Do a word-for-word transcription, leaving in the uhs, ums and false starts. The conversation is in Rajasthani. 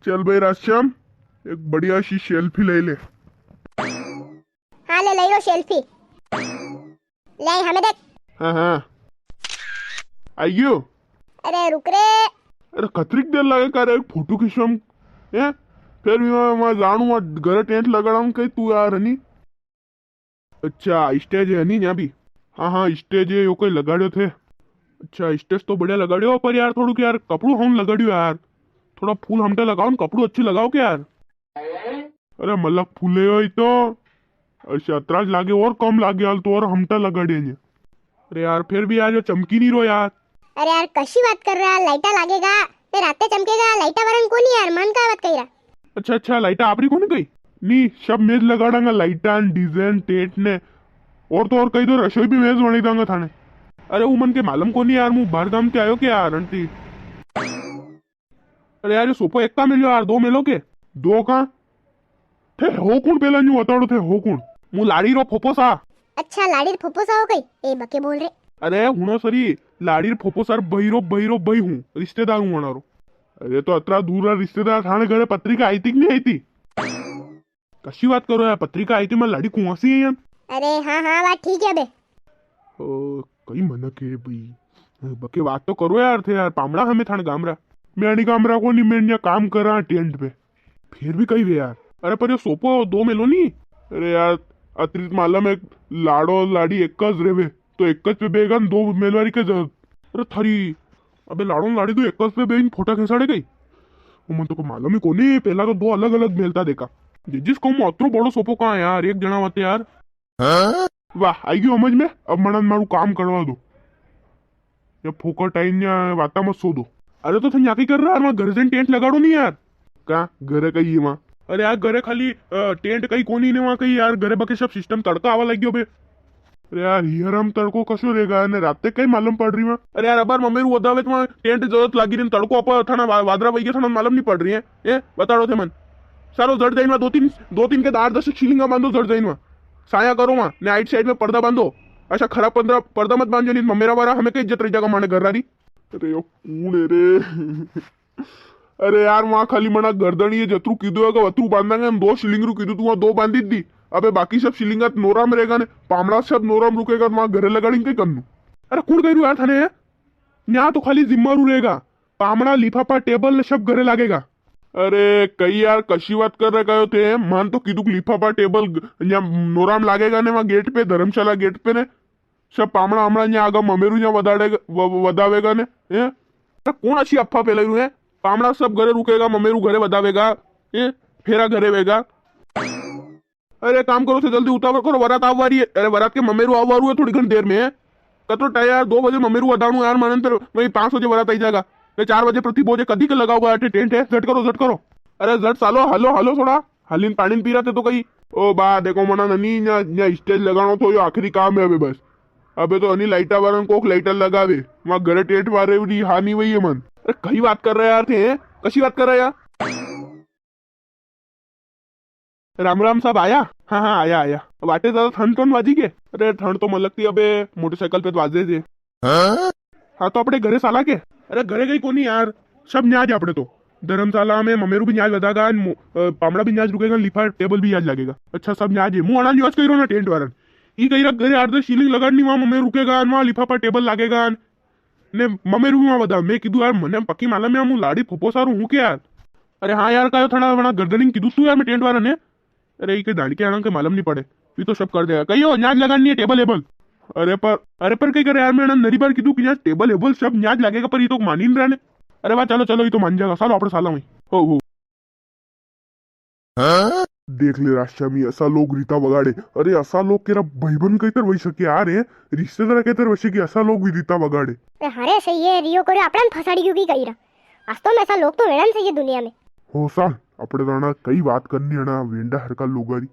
चल भाई राधेश्याम, एक बढ़िया सी सेल्फी ले ले। हाँ, ले, ले लो सेल्फी। ले, हमें देख। हाँ, हाँ। आई गयो। अरे, रुक रे। अरे, कतरीक देर लागे का रे एक फोटो खींचवा में? हैं? फिर भी मैं, मैं जानू, वहाँ घरे टेंट लगाड़ा हूँ कई तू यार, हनी? अच्छा, स्टेज है नी यहाँ भी? हाँ, हाँ, स्टेज है, यो कोई लगाड़्यो थे। अच्छा, स्टेज तो बढ़िया लगाड़्यो, पर यार, थोड़ुक यार, कपड़ू हम लगाड़्यो यार। थोड़ा फूल हमटा लगाओ न, कपड़ू अच्छी लगाओ के यार। अरे, मलक फूले हो तो। अच्छा, अतराज लागे और कम लागे हाल तो, और हमटा लगाड़े ने। अरे यार, फिर भी यार, यो चमकी नी रो यार। अरे यार, कशी बात कर रहा, लाइटा लागेगा, ते राते चमकेगा, लाइटा वरण कोनी यार, मन का बात कही रहा। अच्छा, अच्छा, लाइटा आपरी कोनी कई? नी, सब मेज लगाड़ांगा, लाइटा, डीजे, टेंट ने, और तो और कही दो, रसोई भी मेज बनी दांगा थाने। अरे, वो मन के मालूम कोनी यार, मु बाहर गाम के आयो के यार, आंटी। अरे यार, ये सोफो एक का मेल्यो यार, दो मेलो के? दो का? थे हो कुण, पेला न्यू बताड़ो, थे हो कुण? मु लाड़ी रो फोफो सा। अच्छा, लाड़ी रो फोफो सा हो कई? ए बके बोल रे। अरे हुणो सरी, लाड़ी रो फोफो सर, बही रो, बही रो, बही हूँ, रिश्तेदार हूँ वणारो। अरे तो अतरा दूर रा रिश्तेदार थाने घरे पत्रिका आई थी कि नी आई थी? कशी बात करो यार, पत्रिका आई थी, मैं लाड़ी कुआसी है यार। अरे हाँ, हाँ, बात ठीक है बे। ओ, कई मनक है भाई, बके बात तो करो यार थे यार, पामड़ा हमें थाने गामरा। मैं अणी गामरा को नी, मैं यहाँ काम करा टेंट पे। फिर भी कई वे यार। अरे पर यो सोपो दो मेलो नी। अरे यार, अतरीत मालम है, लाड़ो लाड़ी एक ज रेवे, तो एक ज पे बेगा न दो मेलवारी के जरूरत। अरे थारी, अबे लाड़ो न लाड़ी तो एक ज पे बेन फोटा खेसाड़े गई। वो मन तो को मालूम ही कोनी, पहला तो दो अलग-अलग मेलता देखा। जे जिस कहूँ अतरो बड़ो सोपो कहाँ यार, एक जणा वाते यार। वाह, आई गयो समझ में। अब मने मारू काम करवा दो। या फोकट आईन या वाता मत सो दो। अरे तो थे न्या कई कर रहा, मारा घर जईन टेंट लगाड़ो नी यार। का घरे कई है वहाँ? अरे यार, घरे खाली, अ, टेंट कई कोनी ने वहाँ कई यार, घरे बाकी सब सिस्टम तड़का आवा लग गयो बे। अरे यार, हियरम तड़को कशो रेगा ने राते कई मालूम पड़ रही वहाँ। अरे यार, अबार ममेरू वदावे तो वहाँ टेंट जरूरत लागी रही, तड़को आपा थाना वा-, वादरा वई गया, थाना मालूम नी पड़ रही है। ए, बताड़ो थे मन। सारो जड़ जाइन वहाँ दो तीन, दो तीन के दार दस शिलिंगा बांधो जड़ जाइन वहाँ। साया करो वहाँ, ने आइट साइड में पर्दा बांधो। अच्छा खराब पर्दा, पर्दा मत बांधो, नी तो ममेरा वारा हमें कई इज्जत रह जाएगा माने घर री। अरे यो कूण है रे? अरे यार, वहाँ खाली मना गर्दन ये जतरू कीधो है, वतरू बांधांगे हम, दो शिलिंग रू कीधो, तू वहाँ दो बांधी दी। अबे बाकी सब शिलिंगा तो नोरा में रहेगा ने, पामड़ा सब नोरा में रुकेगा, तो वहाँ घरे लगाड़ी के करनू। अरे कूण कह रू यार थाने? न्या तो खाली जिम्मा रू रहेगा, पामड़ा, लिफाफा, टेबल ने सब घरे लागेगा। अरे कई यार, कशी बात कर रहे कहो थे, मन तो कीधु के लिफाफा, टेबल ग-, न्या नोरा में लागेगा ने, वहाँ गेट पे, धर्मशाला गेट पे ने, सब पामणा हमणा न्या आगा ममेरू न्या वदाड़ेगा, व-, व-, वदावेगा ने, हैं? अरे कौन अच्छी अफवाह फैलाई रू है? पामणा सब घरे रुकेगा, ममेरू घरे वदावेगा, हैं? फेरा घरे वेगा। अरे काम करो थे, जल्दी उतावल करो, वरात आवा रही है। अरे वरात के ममेरू आवा रू है थोड़ी घणी देर में। कतरो टाइम यार, दो बजे ममेरू वदाणू यार, मानन तर वही पाँच बजे वरात आई जाएगा। ने चार बजे प्रति भोजे कदी के लगाओगा अटे टेंट है, झट करो, झट करो। अरे झट सालो, हलो, हलो थोड़ा। हलीन पाणी पी रहा थे तो कई। ओ बा, देखो मना ननी, न्या, न्या स्टेज लगाणो तो यो आखिरी काम है अबे बस। अबे तो अनी लाइटा वारन कोक लाइटा लगावे, वहाँ घरे टेंट वारे री हानि वही है मन। अरे कई बात कर रहा है यार थे, हैं? कशी बात कर रहा है यार? राम राम साहब, आया? हाँ, हाँ, आया, आया। वाटे ज्यादा ठंड तो न वाजी के? अरे ठंड तो मन लगती अबे, मोटरसाइकिल पे तो वाजे थे। हाँ? हाँ, तो अपने घरे साला के? अरे घरे कई कोनी यार, सब न्याज है अपने तो। धर्मशाला में ममेरू भी न्याज वदागा, न मो-, अ, पामड़ा भी न्याज रुकेगा, लिफा टेबल भी न्याज लगेगा। अच्छा, सब न्याज है। मु अणा न्याज कही रहो ना टेंट वारन। ई कही रहा घरे आठ दस शिलिंग लगाड़नी, वहाँ ममेरू रुकेगा, न वहाँ लिफाफा टेबल लागेगा, न ने ममेरू भी वहाँ वदा। मैं कीधु यार, मने पक्की मालूम है, मु लाड़ी फोफो सारू हूँ के यार? अरे हाँ यार, कायो थाना वणा गर्दनिंग कीधु तू यार, मैं टेंट वारन है। अरे, इके दाड़के आना के मालूम नी पड़े, ये तो सब कर देगा। कहियो, न्याज लगानी है टेबल एबल। अरे पर, अरे पर कई करे यार, मैं अणा नरी बार कीधु कि न्याज टेबल एबल सब न्याज लागेगा, पर ये तो मानी नी रहा ने। अरे वाह, चलो, चलो, ये तो मान जाएगा, सालो, आपणे साला हुई। हो, हो। देख ले रास्यामी, असा लोग रीता वगाड़े। अरे, असा लोग केरा भाईबंद कई तर वही सके यार, हैं? रिश्तेदार कई तर वही सके, असा लोग भी रीता वगाड़े। अरे, हाँ रे, सही है, रियो करियो, आपणा ने फसाड़ी क्यों की कही रहा? वास्तव में असा लोग तो वेणा नी सही दुनिया में। हो साल, अपने तो अणा कई बात करनी है ना, वेंडा हरका लोगा री।